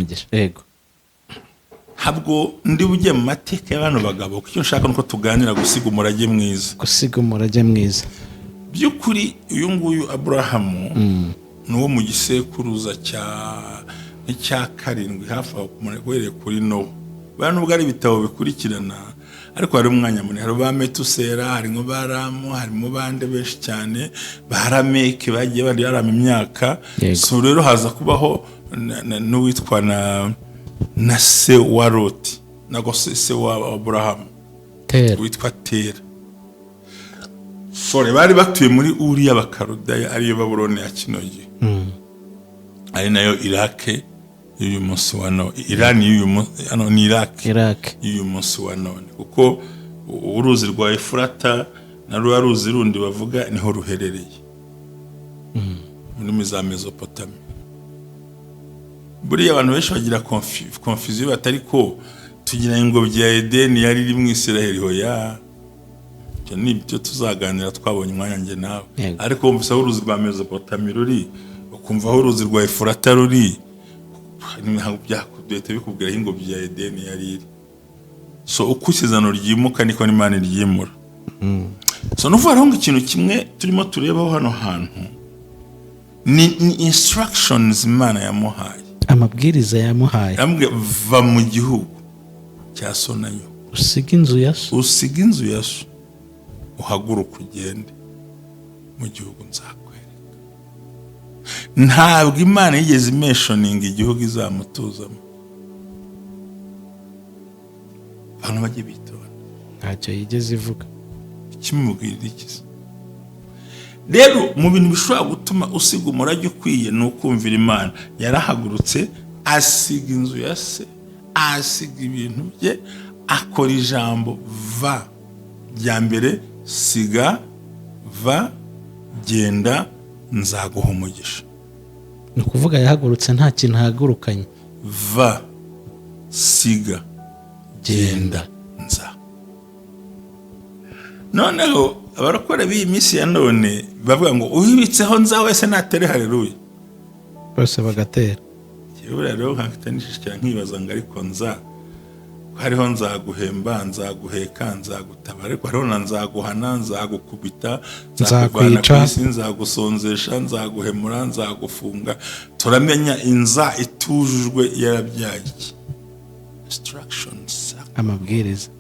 Umugisha, yego. Ntabwo ndi bujye mu mateka y'abano bagabo, kuko icyo nshaka nuko tuganira gusiga umurage mwiza. Gusiga umurage mwiza. By'ukuri uyu nguyu Aburahamu ni uwo mu gisekuruza cya nk'icya karindwi hafi aho, uhereye kuri Nowa. Buriya nubwo ari ibitabo bikurikirana, ariko hari umwanya munini. Hari ba Metusera, harimo ba Ramu, harimo bande benshi cyane, ba Rameke bagiye bari barama imyaka. So rero haza kubaho n'uwitwa na se wa Loti, nako se wa Aburahamu Tera. witwa Tera. Sore bari batuye muri Uri y'Abakarudaya, ariyo Babuloni ya kino gihe, ari nayo Irake y'uyu munsi wa none, Irani y'uyu munsi, hano ni Iraki Iraq. y'uyu munsi wa none, kuko uruzi rwa Efurata na rwa ruzi rundi bavuga niho ruherereye muri za Mesopotami. Buriya abantu benshi bagira confusion, batari ko tugira ingobyi ya Edeni yari iri mu Isiraheli. Hoya, ibyo ni ibyo tuzaganira twabonye umwanya njye nawe. Ariko wumvise aho uruzi rwa Mesopotami ruri, ukumva aho uruzi rwa Efurata ruri, ntabwo byakuduhita bikubwira aho ingobyi ya Edeni yari iri. So uko isezerano ryimuka niko n'Imana iryimura. So nuvuga rero ngo ikintu kimwe turimo turebaho hano hantu ni instructions Imana yamuhaye. Amabwiriza yamuhaye. Yamubwiye: "Va mu gihugu cya so na nyoko, usiga inzu ya so, usiga inzu ya so, uhaguruke ugende mu gihugu nzakwereka." Ntabwo Imana yigeze imentioninga igihugu izamutuzamo. Abantu bajye bitonda. Ntacyo yigeze ivuga. Kimubwirira iki se? Rero mu bintu bishobora gutuma usiga umurage ukwiye ni ukumvira Imana. Yarahagurutse, asiga inzu ya se, asiga ibintu bye, akora ijambo va rya mbere: "Siga, va, genda, nzaguha umugisha." Ni ukuvuga yahagurutse nta kintu ahagurukanye. Va, siga, genda, nza. Noneho abarokore b'iyi minsi ya none bavuga ngo uhibitseho nza wese natere haleluya. Bose bagatera. Buriya rero nkahita nishishikira nkibaza ngo ariko nza, hariho nzaguhemba, nzaguheka, nzagutabara, ariko hariho na nzaguhana, nzagukubita, nzakuvana ku nzakwica, isi, nzagusonzesha, nzaguhemura, nzagufunga. Turamenya inza itujujwe yarabyaye iki? Instructions. Amabwiriza.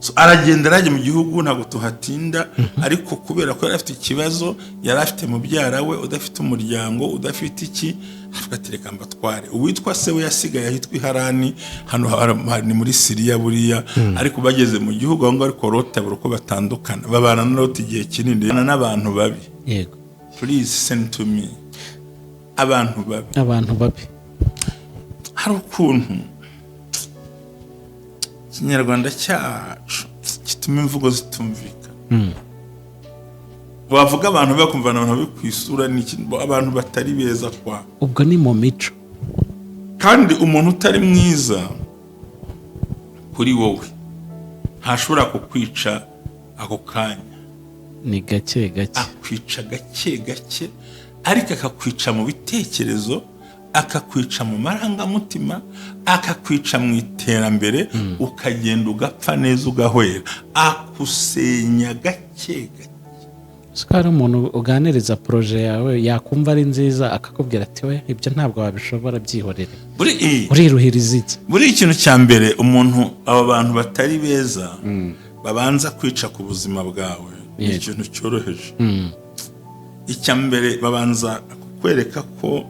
So, aragenda, arajya mu gihugu, ntabwo tuhatinda, ariko kubera ko yari afite ikibazo, yari afite mubyara we udafite umuryango, udafite iki, avuga ati: "Reka mbatware." Uwitwa se we yasigaye ahitwa i Harani, hano ni muri Siriya buriya. Ariko bageze mu gihugu aho ngaho, ariko Loti abura uko batandukana, babana na Loti igihe kinini n'abantu babi. Please send to me abantu babi. Abantu babi. Hari ukuntu Ikinyarwanda cyacu gituma imvugo zitumvikana. Wavuga abantu bakumva abantu babi ku isura, ni abantu batari beza kwa Ubwo ni mu mico. Kandi umuntu utari mwiza kuri wowe ntashobora kukwica ako kanya. Ni gake gake. Akwica gake gake, ariko akakwica mu bitekerezo, akakwica mu marangamutima, akakwica mu iterambere, ukagenda ugapfa neza, ugahwera. Akusenya gake gake. Ko hari umuntu uganiriza projet yawe, yakumva ari nziza, akakubwira ati: "We, ibyo ntabwo wabishobora, byihorere." Buri Uriruhiriza iki? Buri ikintu cya mbere, umuntu, aba bantu batari beza babanza kwica ku buzima bwawe ni ikintu cyoroheje. Icya mbere, babanza kukwereka ko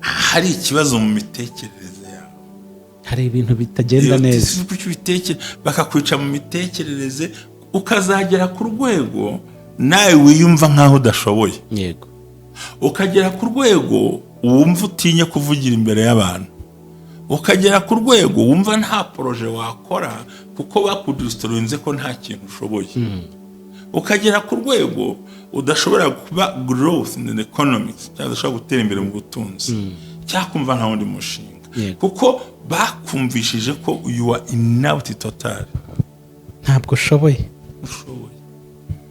hari ikibazo mu mitekerereze yawe. Hari ibintu bitagenda neza. Kuki bakakwica mu mitekerereze, ukazagera ku rwego nawe wiyumva nk'aho udashoboye, ukagera ku rwego wumva utinya kuvugira imbere y'abantu, ukagera ku rwego wumva nta projet wakora kuko bakudestroyinze ko nta kintu ushoboye, ukagera ku rwego udashobora kuba growth in the economics cyangwa udashobora gutera imbere mu butunzi cyangwa kumva nta wundi mushinga, kuko bakumvishije ko you are inapte total. Ntabwo ushoboye. Ushoboye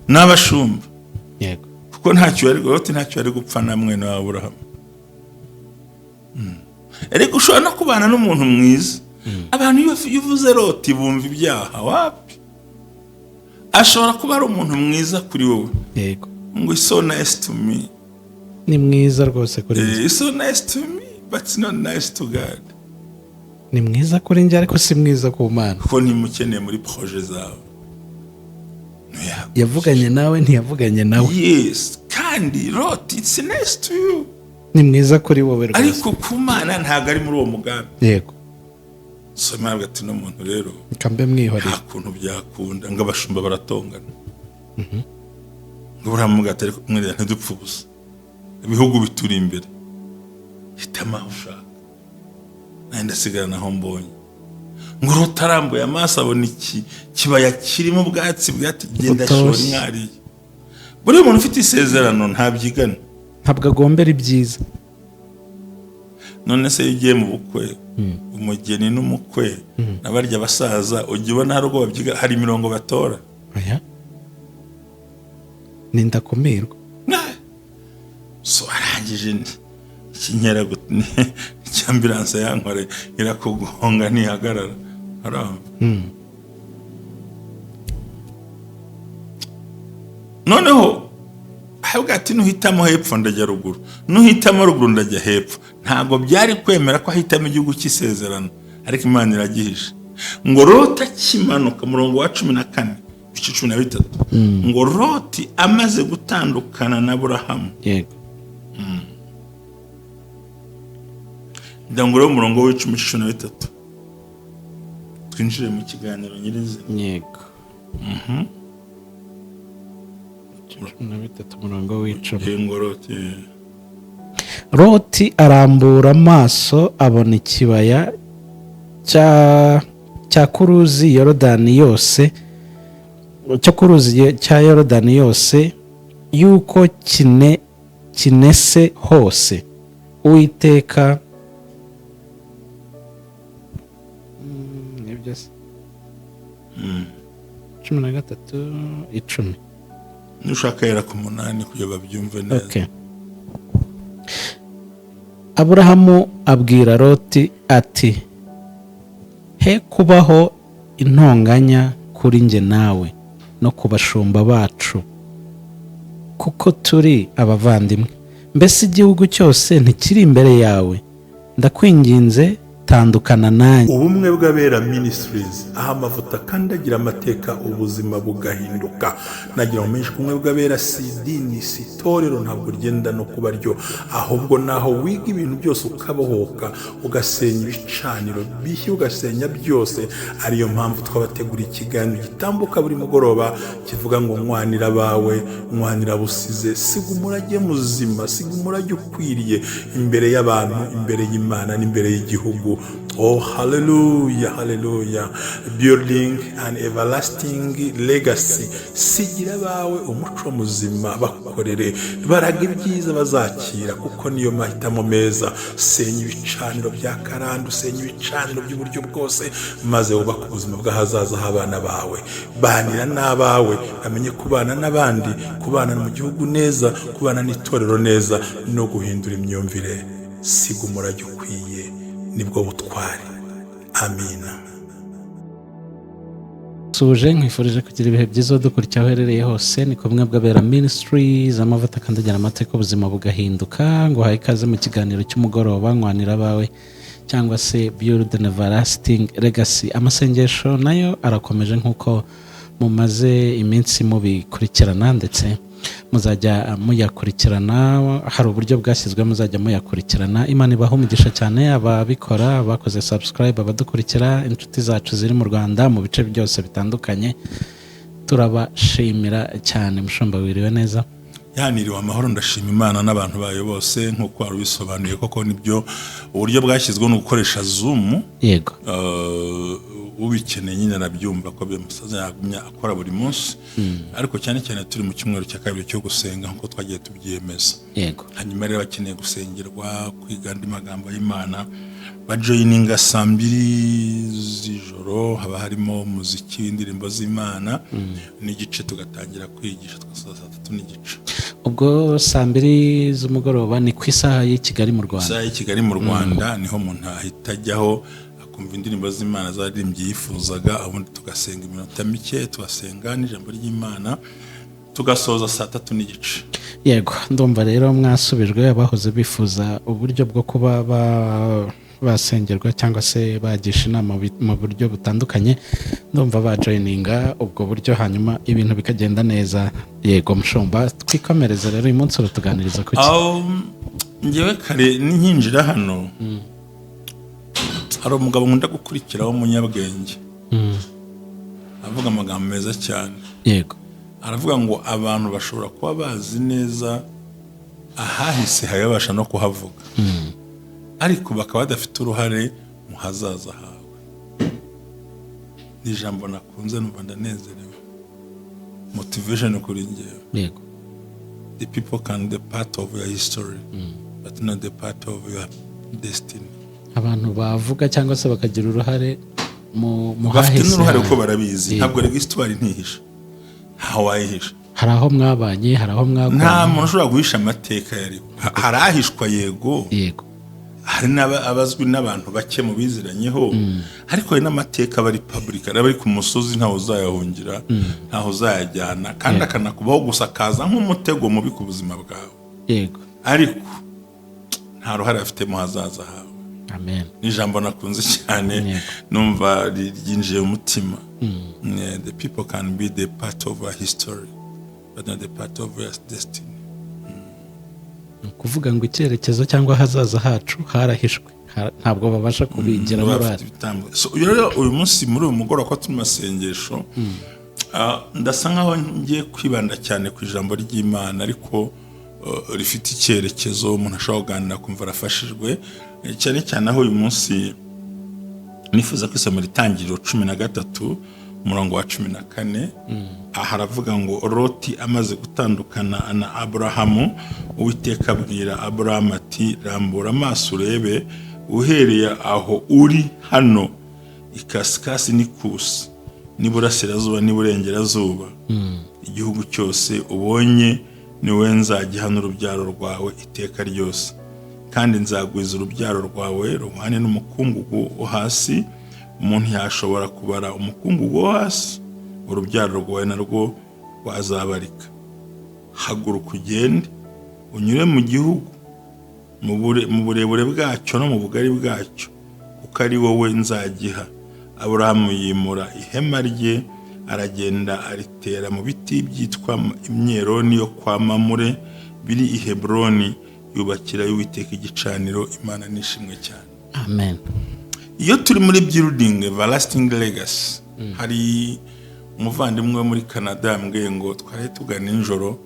n'abashumba. Kuko ntacyo yari, Loti ntacyo yari gupfa na mwene wa Aburahamu. Ariko ushobora no kubana n'umuntu mwiza. Abantu iyo uvuze Loti bumva ibyaha. Wapi, ashobora kuba ari umuntu mwiza kuri wowe, ngo "It's so nice to me." Ni mwiza rwose kuri njye. It's so nice to me, but it's not nice to God. Ni mwiza kuri njye, ariko si mwiza ku Mana. Kuko ntimukeneye muri projet zawe. Yavuganye nawe, ntiyavuganye nawe. Yes, kandi Loti, it's nice to you. Ni mwiza kuri wowe rwose. Ariko ku Mana ntabwo ari muri uwo mugambi. So Imana ati: "N'umuntu rero Reka mbe mwihoreye." nta kuntu byakunda. Ngo abashumba baratongana, ngo buramuga ati: "Ariko mwiriya, ntidupfe ubusa, ibihugu bituri imbere, hitamo aho ushaka, nanjye ndasigarana aho mbonye." Ngo rutarambuye amaso abona iki kibaya kirimo ubwatsi bwati, genda shora Butoshye. Mwariye buriya umuntu ufite isezerano ntabyigana. Ntabwo agombera ibyiza. None se iyo ugiye mu bukwe, umugeni n'umukwe na barya basaza, ujya ubona hari ubwo babyiga, hari imirongo batora? Oya, ni ndakumirwa. So arangije ikinkera cy'ambulance yankore irakugonga ntihagarara, aramba. Noneho ahabwa ati: "Nuhitamo hepfo ndajya ruguru, nuhitamo ruguru ndajya hepfo." Ntabwo byari kwemera ko ahitamo igihugu cy'isezerano, ariko Imana iragihishe. Ngo Loti akimanuka, umurongo wa 14, ibice 13, ngo Loti amaze gutandukana na Burahamu. Ndagira ngo umurongo w'icumi, 13, twinjire mu kiganiro nyirizina. Yego, 13, umurongo w'icumi. Ngo Loti Loti arambura amaso abona ikibaya cya kuruzi Yorodani yose, cyo ku ruzi cya Yorodani yose, yuko kine kinese hose Uwiteka. Nibyo se? 13, 10. Nushaka yera ku 8 kugira babyumve neza. Okay. Aburahamu abwira Loti ati: "He kubaho intonganya kuri njye nawe no ku bashumba bacu, kuko turi abavandimwe. Mbese igihugu cyose ntikiri imbere yawe? Ndakwinginze, tandukana nanjye." Ubumwe bw'Abera Ministries, aho amavuta akandagira amateka, ubuzima bugahinduka. Nagira ngo menshi, ubumwe bw'Abera si idini, si itorero, ntabwo ryenda no kuba ryo, ahubwo naho wiga ibintu byose ukabohoka, ugasenya ibicaniro bishya, ugasenya byose. Ariyo mpamvu twabateguriye ikiganiro gitambuka buri mugoroba kivuga ngo "Nkwanira abawe, nkwanira busize, siga umurage muzima, siga umurage ukwiriye imbere y'abantu, imbere y'Imana n'imbere y'igihugu." Oh, hallelujah, hallelujah! Building an everlasting legacy. Sigira abawe umuco muzima, bakorere, baraga ibyiza bazakira, kuko niyo mahitamo meza. Senya ibicaniro bya karande, usenya ibicaniro by'uburyo bwose, maze wubake ubuzima bw'ahazaza h'abana bawe. Banira n'abawe, bamenye kubana n'abandi, kubana mu gihugu neza, kubana n'itorero neza, no guhindura imyumvire. Siga umurage ukwiye, nibwo butwari. Amina. Suje nkwifurije kugira ibihe byiza dukurikira aho uherereye hose. Ni kumwe bw'Abera Ministries, amavuta akandagira amateka, ubuzima bugahinduka. Ngo uhaye ikaze mu kiganiro cy'umugoroba "Nkwanira abawe" cyangwa se "Build an Everlasting Legacy". Amasengesho nayo arakomeje nk'uko mumaze iminsi mubikurikirana, ndetse muzajya muyakurikirana. Hari uburyo bwashyizwe muzajya muyakurikirana. Imana ibaha umugisha cyane ababikora, abakoze subscribe, abadukurikira, inshuti zacu ziri mu Rwanda mu bice byose bitandukanye, turabashimira cyane. Mushumba, wiriwe neza? Yaniriwe amahoro, ndashima Imana n'abantu bayo bose. Nk'uko wari ubisobanuye koko nibyo, uburyo bwashyizweho ni ugukoresha Zoom. Ubikeneye nyine arabyumva ko bimusaza yagumya akora buri munsi, ariko cyane cyane turi mu cyumweru cya kabiri cyo gusenga nk'uko twagiye tubyiyemeza. Hanyuma rero bakeneye gusengerwa, kwiga andi magambo y'Imana, bajoyininga saa 2 z'ijoro. Haba harimo umuziki w'indirimbo z'Imana n'igice, tugatangira kwigisha, tugasoza saa 3:30. Ubwo saa 2 z'umugoroba ni ku isaha y'i Kigali mu Rwanda. Isaha y'i Kigali mu Rwanda, niho umuntu ahita ajyaho akumva indirimbo z'Imana zaririmbye yifuzaga, ubundi tugasenga iminota mike, tugasenga n'ijambo ry'Imana, tugasoza saa 3:30. Yego, ndumva rero mwasubijwe, abahoze bifuza uburyo bwo kuba basengerwa cyangwa se bagisha inama mu buryo butandukanye. Ndumva bajoininga ubwo buryo, hanyuma ibintu bikagenda neza. Yego mushumba, twikomereze rero. Uyu munsi uratuganiriza ku ki? Aho ngewe kare ninkinjira hano, hari umugabo nkunda gukurikira w'umunyabwenge, avuga amagambo meza cyane. Aravuga ngo abantu bashobora kuba bazi neza ahahise hawe, babasha no kuhavuga, ariko bakaba badafite uruhare mu hazaza hawe. Ni ijambo nakunze, numva ndanezerewe, motivation kuri njyewe. The people can be part of your history, but not the part of your destiny. Abantu bavuga cyangwa se bakagira uruhare mu Bafite hahise n'uruhare hawe. kuko barabizi. Ntabwo rega histoire ntihisha, ntaho wayihisha. Hari aho mwabanye, hari aho Nta mwakoranye. muntu ushobora guhisha amateka yariho. Hari ahishwa, yego. Hari n'abazwi n'abantu bake mu biziranyeho, ariko hari n'amateka aba ari public, aba ari ku musozi, ntawe uzayahungira, ntaho uzayajyana, kandi akanakubaho gusa akaza nk'umutego mubi ku buzima bwawe. Ariko nta ruhare afite mu hazaza hawe. Amen. Ni ijambo nakunze cyane. Numva ryinjiye mu mutima. Yeah, the people can be the part of our history, but not the part of your destiny. Ni ukuvuga ngo icyerekezo cyangwa ahazaza hacu harahishwe. Ntabwo babasha kubigiramo Bafite uruhare. ibitambo. So, uyu rero, uyu munsi muri uyu mugoroba ko turi mu masengesho, ndasa nkaho ngiye kwibanda cyane ku ijambo ry'Imana, ariko rifite icyerekezo umuntu ashobora kuganira kumva arafashijwe. Cyane cyane aho uyu munsi nifuza kwisomera Itangiriro 13, umurongo wa 14. Aha aravuga ngo: "Loti amaze gutandukana na Aburahamu, Uwiteka abwira Aburahamu ati: 'Rambura amaso urebe uhereye aho uri hano ikasikasi n'ikusi n'iburasirazuba n'iburengerazuba. Igihugu cyose ubonye niwe nzagiha n'urubyaro rwawe iteka ryose, kandi nzagwiza urubyaro rwawe ruhwane n'umukungugu wo hasi. Umuntu yashobora kubara umukungugu wo hasi, urubyaro rwawe narwo rwazabarika. Haguruka ugende unyure mu gihugu mu burebure bwacyo no mu bugari bwacyo, kuko ari wowe nzagiha.' Aburahamu yimura ihema rye, aragenda, aritera mu biti byitwa imyeroni yo kwa Mamure biri i Heburoni, yubakira Uwiteka igicaniro. Imana nishimwe cyane." Amen. Iyo turi muri building everlasting legacy, hari umuvandimwe wo muri Canada yambwiye ngo twari tugana nijoro,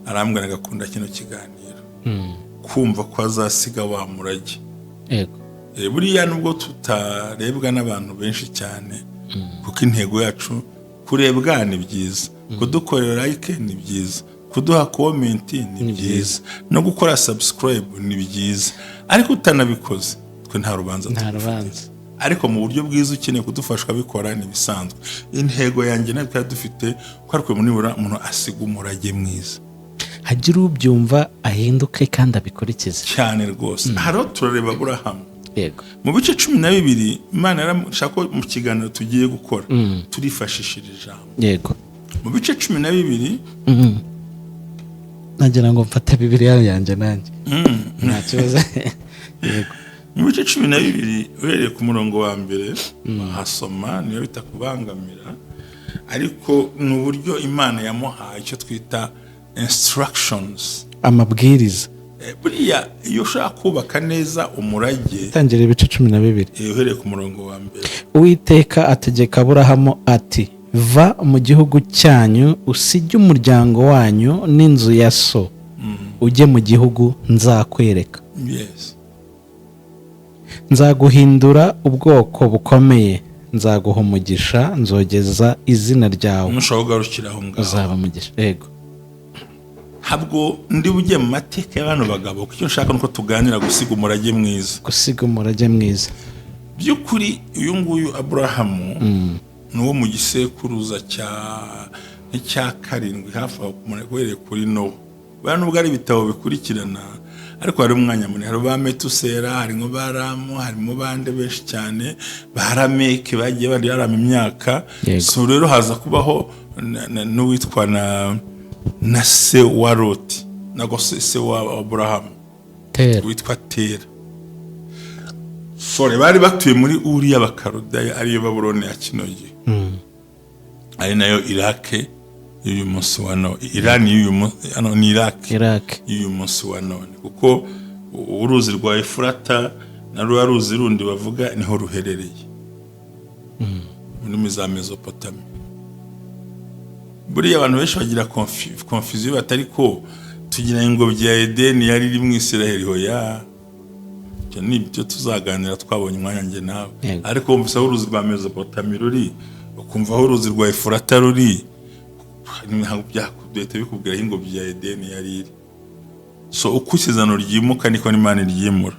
arambwira agakunda kino kiganiro, kumva ko azasiga wa murage. Buriya nubwo tutarebwa n'abantu benshi cyane, kuko intego yacu, kurebwa ni byiza, kudukorera like ni byiza, kuduha comment ni byiza, no gukora subscribe ni byiza, ariko utanabikoze twe nta rubanza Nta tugufitiye. rubanza. Ariko mu buryo bwiza ukeneye kudufasha ukabikora, ni ibisanzwe. Intego yanjye natwe twari dufite ko ariko nibura umuntu asiga umurage mwiza, hagira ubyumva ahinduke kandi abikurikize. Cyane rwose. Aha rero turareba Aburahamu mu bice 12. Imana yaramushaka ko mu kiganiro tugiye gukora turifashishira ijambo. Mu bice 12. Nagira ngo mfate Bibiliya yanjye nanjye, nta kibazo, yego. Mu bice 12 uhereye ku murongo wa mbere wahasoma, niyo bitakubangamira, ariko ni uburyo Imana yamuhaye icyo twita instructions. Amabwiriza. Buriya iyo ushaka kubaka neza umurage. Tangira ibice 12. Uhereye ku murongo wa mbere. Uwiteka ategeka Aburahamu ati: "Va mu gihugu cyanyu, usige umuryango wanyu n'inzu ya so, ujye mu gihugu nzakwereka. Nzaguhindura ubwoko bukomeye, nzaguha umugisha, nzogeza izina ryawe." Ntushobora kugarukira aho ngaho. Uzaba umugisha, yego. Ntabwo ndi bujye mu mateka y'abano bagabo, kuko icyo nshaka ni uko tuganira gusiga umurage mwiza. Gusiga umurage mwiza. By'ukuri uyu nguyu Aburahamu ni uwo mu gisekuruza cya nk'icya karindwi hafi aho, uhereye kuri Nowa. Buriya nubwo ari ibitabo bikurikirana, ariko hari umwanya munini. Hari ba Metusera, harimo ba Ramu, harimo bande benshi cyane, ba Lameke bagiye bari barama imyaka. So rero haza kubaho n'uwitwa na se wa Loti, nako se wa Aburahamu Tera. witwa Tera. Sore bari batuye muri Uri y'Abakaludaya, ariyo Babuloni ya kino gihe, ari nayo Irake y'uyu munsi wa none, Irani y'uyu munsi, hano ni Iraki Iraq. y'uyu munsi wa none, kuko uruzi rwa Efurata na ruriya ruzi rundi bavuga niho ruherereye mu ndimi za Mesopotami. Buriya abantu benshi bagira confusion, batari ko tugira ingobyi ya Edeni yari iri mu Isiraheli. Hoya, ibyo ni ibyo tuzaganira twabonye umwanya njye nawe. Ariko wumvise aho uruzi rwa Mesopotami ruri, ukumva aho uruzi rwa Efurata ruri, ntabwo byakuduhita bikubwira aho ingobyi ya Edeni yari iri. So uko isezerano ryimuka niko n'Imana iryimura.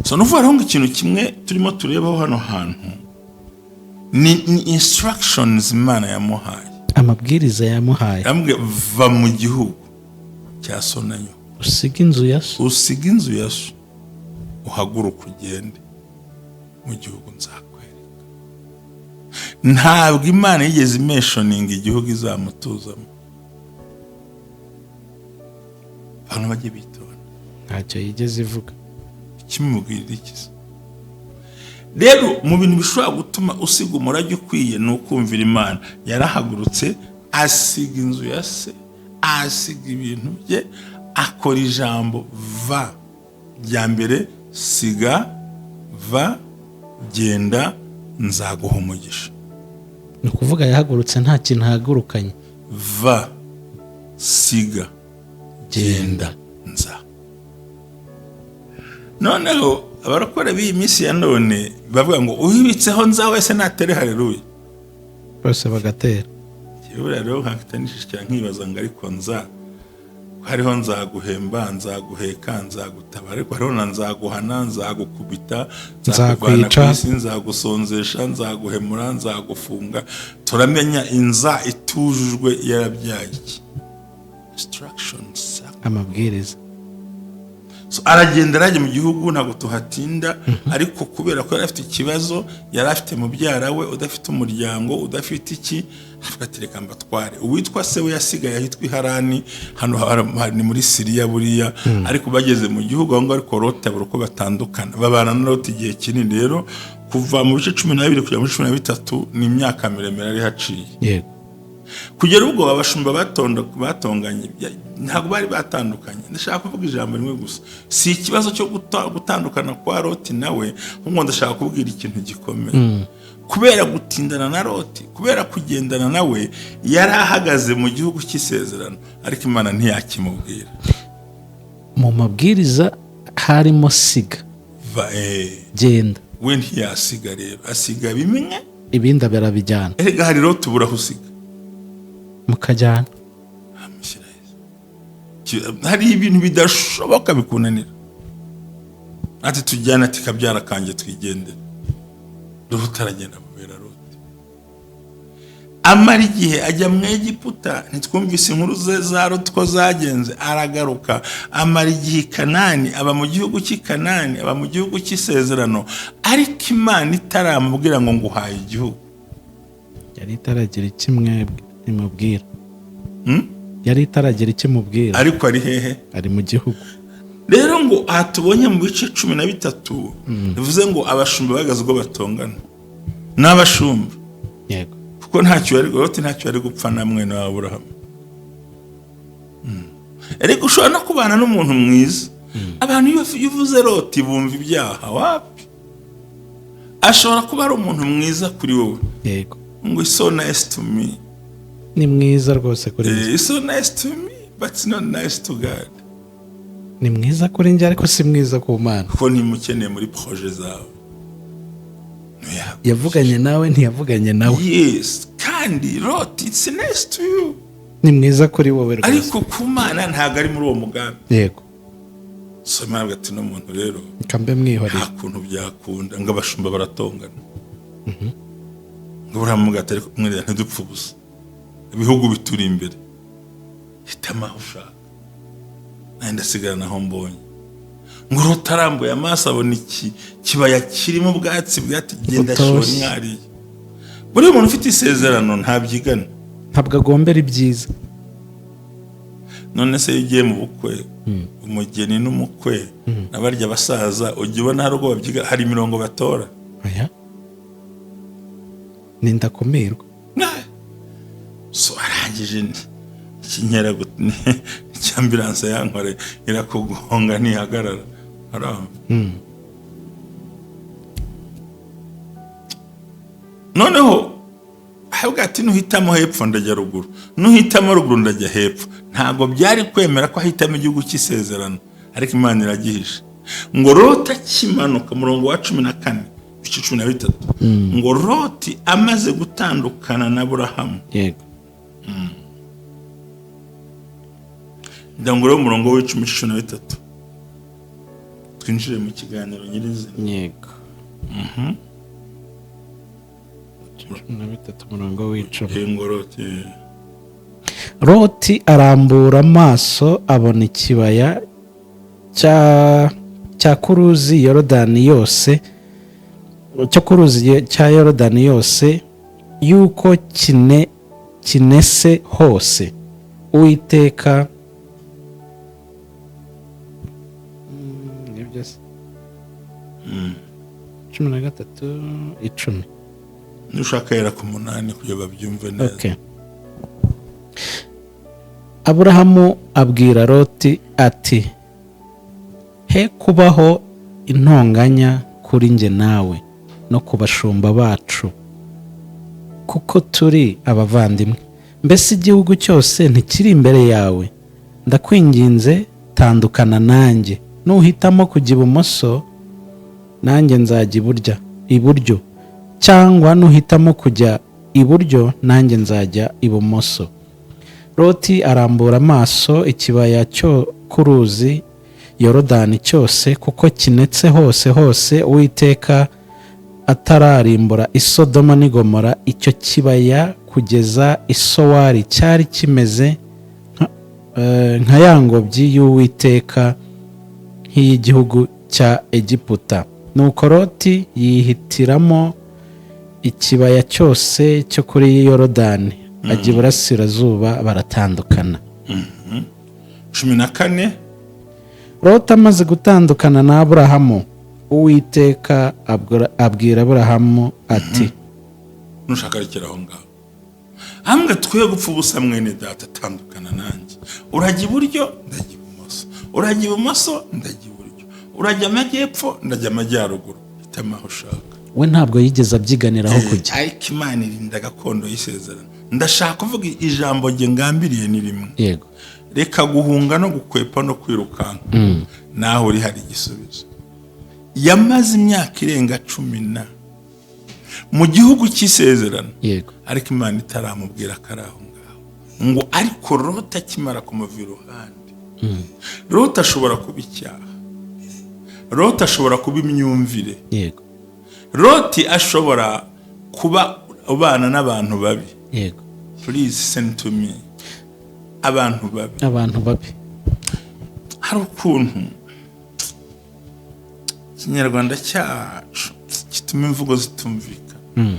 So nuvuga rero ngo ikintu kimwe turimo turebaho hano hantu ni instructions Imana yamuhaye. Amabwiriza yamuhaye. Yamubwiye: "Va mu gihugu cya so na nyoko, usiga inzu ya so, usiga inzu ya so, uhaguruke ugende mu gihugu nzakwereka." Ntabwo Imana yigeze imentioninga igihugu izamutuzamo. Abantu bajye bitonda. Ntacyo yigeze ivuga. Kimubwirira iki se? Rero mu bintu bishobora gutuma usiga umurage ukwiye ni ukumvira Imana. Yarahagurutse, asiga inzu ya se, asiga ibintu bye, akora ijambo va rya mbere: "Siga, va, genda, nzaguha umugisha." Ni ukuvuga yahagurutse nta kintu ahagurukanye. Va, siga, genda, nza. Noneho abarokore b'iyi minsi ya none bavuga ngo uhibitseho nza wese natere haleluya. Bose bagatera. Buriya rero nkahita nishishikira nkibaza ngo ariko nza, hariho nzaguhemba, nzaguheka, nzagutabara, ariko hariho na nzaguhana, nzagukubita, nzakuvana ku nzakwica, isi, nzagusonzesha, nzaguhemura, nzagufunga. Turamenya inza itujujwe yarabyaye iki? Instructions. Amabwiriza. So, aragenda, arajya mu gihugu, ntabwo tuhatinda. Ariko kubera ko yari afite ikibazo, yari afite mubyara we udafite umuryango, udafite iki, avuga ati: "Reka mbatware." Uwitwa se we yasigaye ahitwa i Harani, hano ni muri Siriya buriya. Ariko bageze mu gihugu aho ngaho, ariko Loti abura uko batandukana, babana na Loti igihe kinini. Rero kuva mu bice 12 kugera muri 13 ni imyaka miremire yari haciye. Kugera ubwo abashumba batonganye, ntabwo bari batandukanye. Ndashaka kuvuga ijambo rimwe gusa: si ikibazo cyo gutandukana kwa Loti nawe, ahubwo ndashaka kubwira ikintu gikomeye. Kubera gutindana na Loti, kubera kugendana nawe, yari ahagaze mu gihugu cy'isezerano, ariko Imana ntiyakimubwira. Mu mabwiriza harimo siga, Va, genda. We ntiyasiga rero, asiga bimwe, ibindi barabijyana. Erega hari Loti ubura aho usiga. Mukajyana. Amushyira heza. Hari ibintu bidashoboka bikunanira, ati: "Tujyane," ati: "Kabyara kanjye, twigendere." Loti aragenda, amubera Loti, amara igihe ajya mu Egiputa. Ntitwumvise inkuru ze za Loti ko zagenze. Aragaruka, amara igihe i Kanani, aba mu gihugu cy'i Kanani, aba mu gihugu cy'isezerano, ariko Imana itaramubwira ngo nguhaye igihugu. Yari itaragira icyo imubwira. Hmm? Yari itaragira icyo imubwira. Ariko ari hehe? Ari mu gihugu. Rero ngo aha tubonye mu bice 13, bivuze ngo abashumba bahagaze ubwo batongana n'abashumba, kuko ntacyo yari, Loti ntacyo yari gupfa na mwene wa Aburahamu. Ariko ushobora no kubana n'umuntu mwiza. Abantu iyo uvuze Loti bumva ibyaha. Wapi, ashobora kuba ari umuntu mwiza kuri wowe, ngo "It's so nice to me." Ni mwiza rwose kuri njye. "It's so nice to me, but it's not nice to God." Ni mwiza kuri njye, ariko si mwiza ku Mana. Kuko ntimukeneye muri projet zawe. Yavuganye nawe, ntiyavuganye nawe. Yes, kandi Loti, it's nice to you. Ni mwiza kuri wowe rwose. Ariko ku Mana ntabwo ari muri uwo mugambi. So Imana ati: "N'umuntu rero reka mbe mwihoreye." Nta kuntu byakunda ngo abashumba baratongana, ngo buriya ati: "Ariko mwiriya ntidupfe ubusa, ibihugu bituri imbere, hitamo aho ushaka." Nanjye ndasigarana aho mbonye. Ngo Loti arambuye amaso abona iki kibaya kirimo ubwatsi bwati, genda shora Butoshye. Mwariye buriya umuntu ufite isezerano ntabyigana. Ntabwo agombera ibyiza. None se iyo ugiye mu bukwe, umugeni n'umukwe n'abarya basaza, ujya ubona hari ubwo babyiga, hari imirongo batora? Oya, ni ndakumirwa. So arangije ikinkera icy'ambulance yankore irakugonga ntihagarara. Aramba noneho ahabwa ati: "Nuhitamo hepfo ndajya ruguru, nuhitamo ruguru ndajya hepfo." Ntabwo byari kwemera ko ahitamo igihugu cy'isezerano, ariko Imana iragihisha. Ngo Loti akimanuka, umurongo wa 14, ibice 13, ngo Loti amaze gutandukana na Burahamu. Ndagira ngo umurongo w'icumi, 13, twinjire mu kiganiro nyirizina. Yego, 13, umurongo w'icumi. Ngo Loti Loti arambura amaso abona ikibaya cya kuruzi Yorodani yose, cyo ku ruzi cya Yorodani yose, yuko kine kinese hose Uwiteka. Nibyo se? 13, 10. Nushaka yera ku 8 kugira babyumve neza. Okay. Aburahamu abwira Loti ati: "He kubaho intonganya kuri njye nawe no ku bashumba bacu, kuko turi abavandimwe. Mbese igihugu cyose ntikiri imbere yawe? Ndakwinginze, tandukana nanjye. Nuhitamo kujya ibumoso, nanjye nzajya iburyo, cyangwa nuhitamo kujya iburyo, nanjye nzajya ibumoso." Loti arambura amaso ikibaya cyo ku ruzi Yorodani cyose, kuko kinetse hose hose, Uwiteka atararimbura Isodoma n'i Gomora. Icyo kibaya kugeza i Sowari cyari kimeze nka ya ngobyi y'Uwiteka, nk'iy'igihugu cya Egiputa. Nuko Loti yihitiramo ikibaya cyose cyo kuri Yorodani, ajya iburasirazuba, baratandukana. 14. Loti amaze gutandukana na Aburahamu, Uwiteka abwira Aburahamu ati: Nushaka rekera aho ngaho. Hamwe twe gupfa ubusa, mwene data, tandukana nanjye. Urajya iburyo, ndajya ibumoso; urajya ibumoso, ndajya iburyo; urajya amajyepfo, ndajya amajyaruguru. Hitamo aho ushaka. We ntabwo yigeze abyiganiraho kujya. Ariko Imana irinda gakondo y'isezerano. Ndashaka kuvuga ijambo nge ngambiriye ni rimwe. Reka guhunga no gukwepa no kwirukanka. Naho uri hari igisubizo. Yamaze imyaka irenga 10 na mu gihugu cy'isezerano, ariko Imana itaramubwira ko ari aho ngaho. Ngo ariko Loti akimara kumuva iruhande, Loti ashobora kuba icyaha, Loti ashobora kuba imyumvire, Loti ashobora kuba ubana n'abantu babi. Please send to me abantu babi. Abantu babi. Hari ukuntu Ikinyarwanda cyacu gituma imvugo zitumvikana.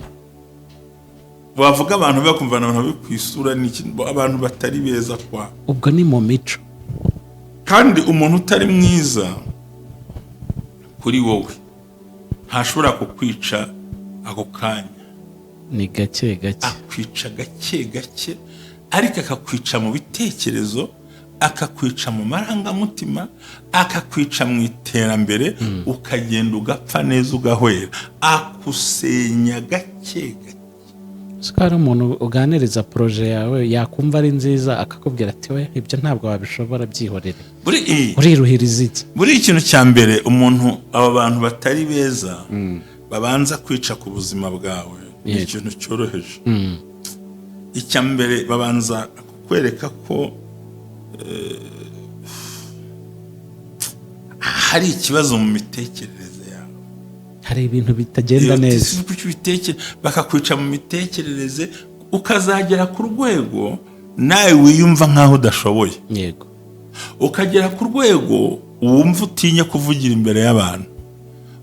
Wavuga abantu bakumva abantu babi ku isura n'iki, abantu batari beza kwa Ubwo ni mu mico. Kandi umuntu utari mwiza kuri wowe ntashobora kukwica ako kanya. Ni gake gake. Akwica gake gake, ariko akakwica mu bitekerezo, akakwica mu marangamutima, akakwica mu iterambere, ukagenda ugapfa neza, ugahwera. Akusenya gake gake. Ko hari umuntu uganiriza projet yawe, yakumva ari nziza, akakubwira ati: "We, ibyo ntabwo wabishobora, byihorere." Buri Uriruhiriza iki? Buri ikintu cya mbere, umuntu, aba bantu batari beza babanza kwica ku buzima bwawe ni ikintu cyoroheje. Icya mbere babanza kukwereka ko hari ikibazo mu mitekerereze yawe. Hari ibintu bitagenda neza. Kuki bakakwica mu mitekerereze, ukazagera ku rwego nawe wiyumva nk'aho udashoboye. Ukagera ku rwego wumva utinya kuvugira imbere y'abantu.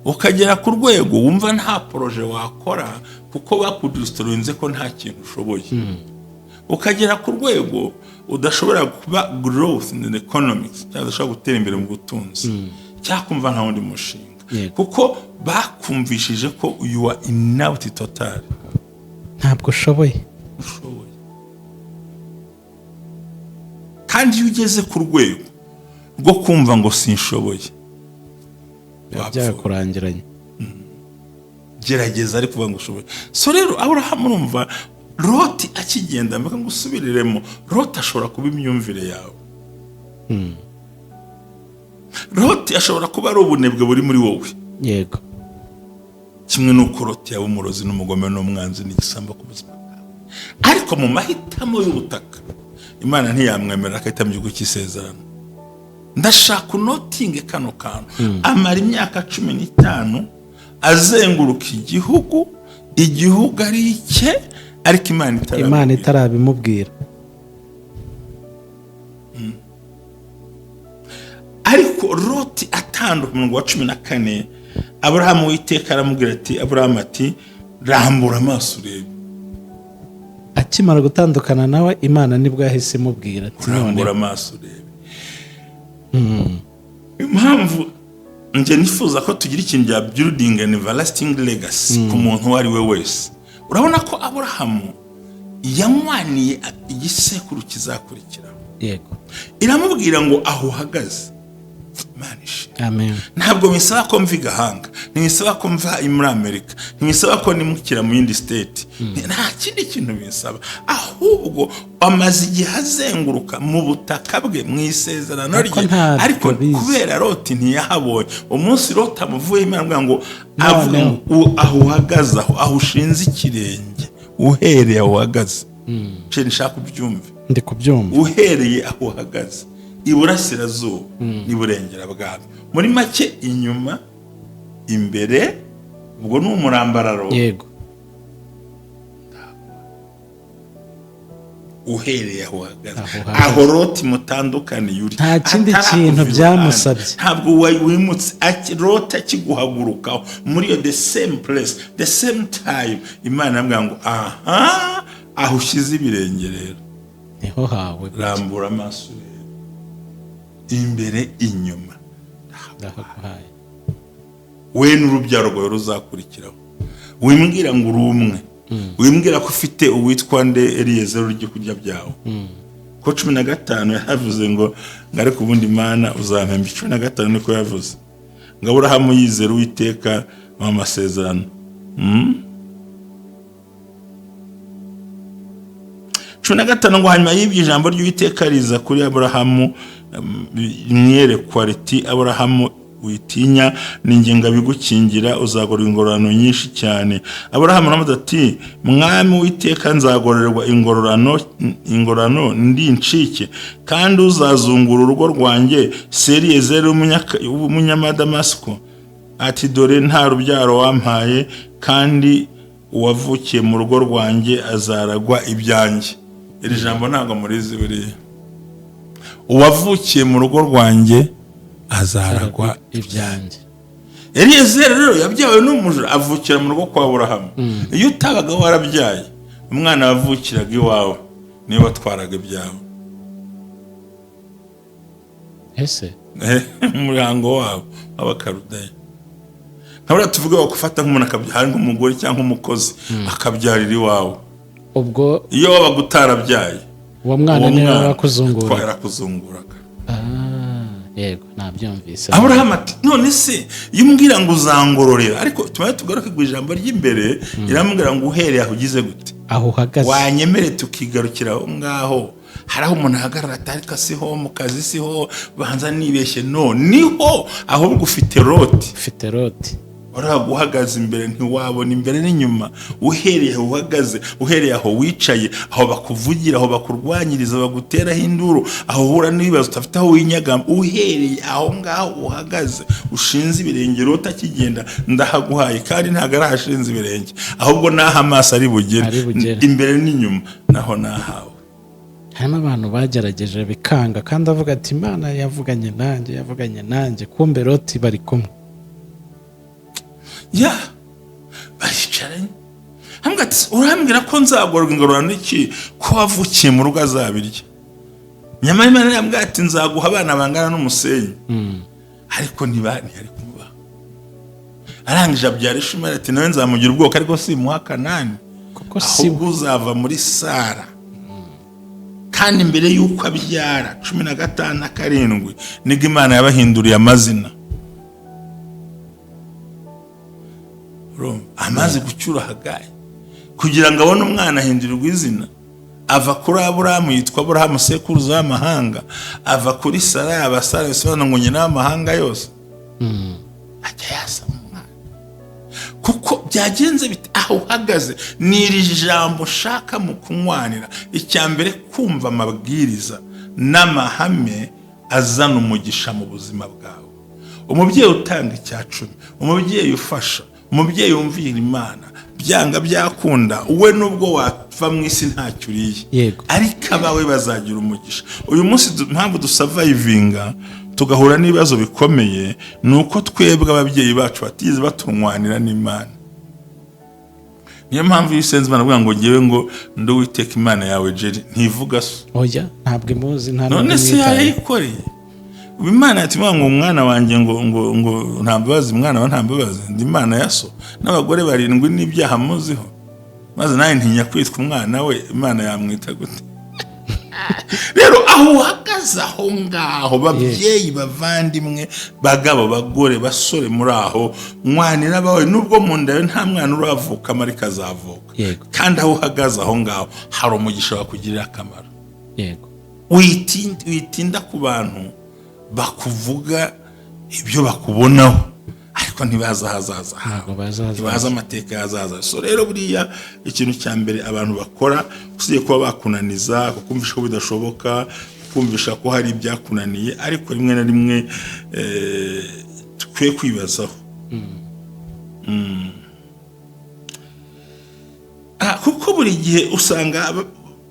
Ukagera ku rwego wumva nta projet wakora kuko bakudestroyinze ko nta kintu ushoboye. Ukagera ku rwego udashobora kuba growth in the economics, cyangwa udashobora gutera imbere mu butunzi, cyangwa kumva nta wundi mushinga, kuko bakumvishije ko you are inapte total. Ntabwo ushoboye. Ushoboye. Kandi iyo ugeze ku rwego rwo kumva ngo sinshoboye, Biba wapfuye. Byakurangiranye. Gerageza, ariko uvuga ngo ushoboye. So rero Aburahamu, urumva Loti akigenda, mvuga ngo usubiriremo, Loti ashobora kuba imyumvire yawe, Loti ashobora kuba ari ubunebwe buri muri wowe, kimwe n'uko Loti yaba umurozi n'umugome n'umwanzi n'igisambo ku buzima bwawe. Ariko mu mahitamo y'ubutaka, Imana ntiyamwemerera akahita mu gihugu cy'isezerano. Ndashaka unotinge kano kantu: amara imyaka 15 azenguruka igihugu, igihugu ari icye, ariko Imana Imana itarabimubwira. Itarabimubwira. Ariko Loti atanduka, umurongo wa 14, Aburahamu, Uwiteka aramubwira ati, Aburahamu ati: "Rambura amaso urebe." Akimara gutandukana nawe, Imana nibwo yahise imubwira ati none "Rambura amaso urebe." Impamvu njye nifuza ko tugira ikintu bya building an everlasting legacy ku muntu uwo ari we wese, urabona ko Aburahamu yanywaniye igisekuru kizakurikiraho. Iramubwira ngo aho uhagaze. Imana ishimwe. Amen. Ntabwo bisaba ko mva i Gahanga, ntibisaba ko mva muri Amerika, ntibisaba ko nimukira mu yindi state, nta kindi kintu bisaba. Ahubwo amaze igihe azenguruka mu butaka bwe, mu isezerano Ariko rye, ntabwo ariko bizi. kubera Loti ntiyahabonye. Umunsi Loti amuvuye, Imana aramubwira ngo, Noneho. avuga ngo aho uhagaze, aho ushinze ikirenge, uhereye aho uhagaze. Cye nshaka ubyumve. Ndi kubyumva. Uhereye aho uhagaze iburasirazuba n'iburengera bwabyo, muri make inyuma, imbere, ubwo ni umurambararo. Uhereye aho uhagaze, Aho uhagaze. aho Loti mutandukaniye uri, Nta kindi atarakuva kintu iruhande. byamusabye. Ntabwo wimutse, Loti akiguhagurukaho muri iyo the same place, the same time, Imana iramubwira ngo aha, aho ushyize ibirenge rero, Niho hawe. rambura amaso urebe imbere, inyuma, Ndahaguhaye. we n'urubyaro rwawe ruzakurikiraho. Wimbwira ngo uri umwe, wimbwira ko ufite uwitwa nde, Eliyezeri, urya kurya byawe, ko 15 yaravuze ngo ariko ubundi Mana uzampemba. 15 niko yavuze ngo Aburahamu yizera Uwiteka mu masezerano. 15 ngo hanyuma y'ibyo ijambo ry'Uwiteka riza kuri Aburahamu mwiyerekwa riti: "Aburahamu, witinya, ni njye ngabigukingira, uzagororwa ingororano nyinshi cyane." Aburahamu aramubaza ati: "Mwami Uwiteka, nzagororerwa ingororano ndi incike, kandi uzazungura urugo rwanjye si Eliyezeri w'umunyamadamasiko?" Ati: "Dore nta rubyaro wampaye, kandi uwavukiye mu rugo rwanjye azaragwa ibyanjye." Iri jambo ntabwo murizi buriya: uwavukiye mu rugo rwanjye azaragwa ibyanjye. Eliyezeri rero yabyawe n'umuja, avukira mu rugo kwa Aburahamu. Iyo utabaga warabyaye, umwana wavukiraga iwawe niwe watwaraga ibyawe. Ese? Umuhango wabo w'Abakarudaya, nka buriya tuvuge bakufata nk'umuntu akabyara nk'umugore cyangwa umukozi, akabyarira iwawe. Ubwo Iyo wabaga utarabyaye, uwo mwana uwo niwe mwana wakuzungura. Yarakuzunguraga. Ah, yego, nabyumvise. Aburahamu ati: "None se iyo umbwira ngo uzangororera?" Ariko tumaze tugaruke ku ijambo ry'imbere, iramubwira ngo uhereye aho ugize gute? Aho uhagaze. Wanyemere tukigarukira aho ngaho. Hari aho umuntu ahagarara ati: "Ariko siho mu kazi, siho, banza nibeshye." No niho, ahubwo ufite Loti. Ufite Loti. Warabaga uhagaze imbere, ntiwabona imbere n'inyuma. Uhereye aho uhagaze, uhereye aho wicaye, aho bakuvugira, aho bakurwanyiriza, baguteraho induru, aho uhura n'ibibazo udafite aho winyagamba, uhereye aho ngaho uhagaze, ushinze ibirenge, utakigenda, ndahaguhaye. Kandi ntabwo ari ahashinze ibirenge, ahubwo n'aho amaso ari bugere. Ari bugere. Imbere n'inyuma naho nahawe. Harimo abantu bagerageje bikanga, kandi avuga ati: "Imana yavuganye nanjye, yavuganye nanjye." Kumbe Loti bari kumwe. Ya, baricaranye, hamwe ati: "Urambwira ko nzagororwa ingororano iki, ko wavukiye mu rugo azabirya?" Nyamara Imana yambwira ati: "Nzaguha abana bangana n'umusenyi." Ariko ntiyari kumubaha. Arangije abyara Ishimari, ati: "Nawe nzamugira ubwoko, ariko simuha Kanani, kuko si ahubwo uzava muri Sara." Kandi mbere y'uko abyara, 15:7, nibwo Imana yabahinduriye amazina. Urumva? Amaze gucyura Hagayi kugira ngo abone umwana, ahindurirwa izina, ava kuri Aburahamu yitwa Aburahamu, sekuruza w'amahanga, ava kuri Sara aba Sara, bisobanura ngo nyina w'amahanga yose. Ajya yasama umwana. Kuko byagenze bite? Aho uhagaze ni iri jambo shaka mu kunywanira. Icya mbere, kumva amabwiriza n'amahame azana umugisha mu buzima bwawe. Umubyeyi utanga icya cumi, umubyeyi ufasha, umubyeyi wumvira Imana, byanga byakunda we, nubwo wapfa mu isi ntacyo uriye, ariko abawe bazagira umugisha. Uyu munsi impamvu dusurvivinga, tugahura n'ibibazo bikomeye, ni uko twebwe ababyeyi bacu batigeze batunwanira n'Imana. Niyo mpamvu iyo usenze Imana avuga ngo: "Ngewe ngo ndi Uwiteka Imana yawe," Jerry, ntivuga so. Oya, ntabwo imuzi, nta None n'ubwo se imwitayeho. Yarayikoreye. Ubu Imana yatuma ngo umwana wanjye ngo nta mbabazi, umwana wa nta mbabazi, ndi Imana ya so n'abagore barindwi n'ibyaha muziho, maze nawe ntinya kwitwa umwana we, Imana yamwita gute? Rero aho uhagaze aho ngaho, babyeyi, bavandimwe, bagabo, bagore, basore, muri aho, mwanira abawe, nubwo mu nda yawe nta mwana uravukamo, ariko azavuka. Kandi aho uhagaze aho ngaho hari umugisha wakugirira akamaro. Witinda ku bantu bakuvuga ibyo bakubonaho, ariko ntibazi ahazaza hawe. Ntabwo bazi ahazaza. Ntibazi amateka y'ahazaza. So rero buriya ikintu cya mbere abantu bakora, usibye kuba bakunaniza, kukumvisha ko bidashoboka, kukumvisha ko hari ibyakunaniye, ariko rimwe na rimwe dukwiye kwibazaho. Kuko buri gihe usanga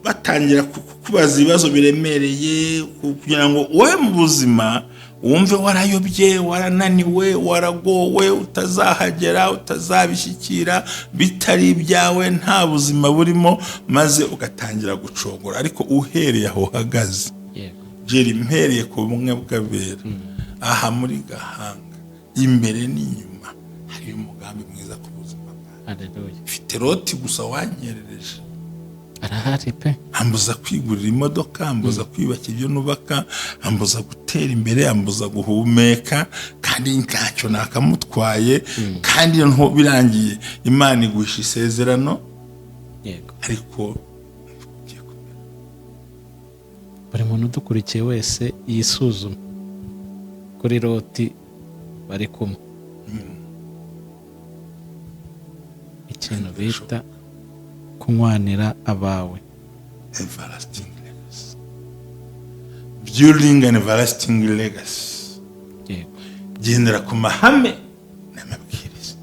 batangira kubaza ibibazo biremereye kugira ngo wowe mu buzima wumve warayobye, warananiwe, waragowe, utazahagera, utazabishyikira, bitari ibyawe, nta buzima burimo, maze ugatangira gucogora. Ariko uhereye aho uhagaze, Jerry, mpereye ku bumwe bw'abera aha muri Gahanga, imbere n'inyuma hari umugambi mwiza ku buzima bwawe. Haleluya. Mfite Loti gusa wanyerereje. Arahari pe. Ambuza kwigurira imodoka, ambuza kwiyubakira ibyo nubaka, ambuza gutera imbere, ambuza guhumeka, kandi ntacyo nakamutwaye. Kandi noneho birangiye Imana iguhisha isezerano, ariko ugiye kumera. Buri muntu udukurikiye wese yisuzume kuri Loti bari kumwe, ikintu bita kunywanira abawe. Everlasting legacy, building an everlasting legacy. Gendera ku mahame n'amabwiriza.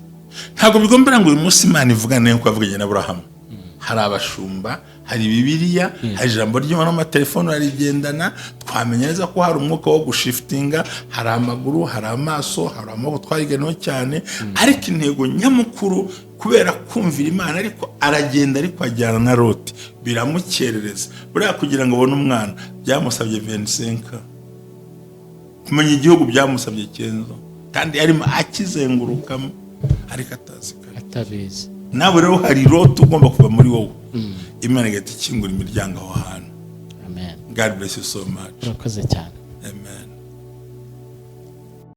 Ntabwo bigombera ngo uyu munsi Imana ivugane nk'uko yavuganye na Aburahamu. Hari abashumba, hari Bibiliya, hari ijambo ry'Imana, n'amatelefone arigendana. Twamenya neza ko hari umwuka wo gushiftinga, hari amaguru, hari amaso, hari amaboko twayigenewe cyane. Ariko intego nyamukuru, kubera kumvira Imana, ariko aragenda, ariko ajyana na Loti, biramukerereza. Buriya kugira ngo abone umwana byamusabye 25, kumenya igihugu byamusabye 9, kandi arimo akizengurukamo ariko atazi kare. Atabizi. Nawe rero hari Loti ugomba kuva muri wowe, Imana igahita ikingura imiryango aho hantu. Amen. God bless you so much. Urakoze cyane.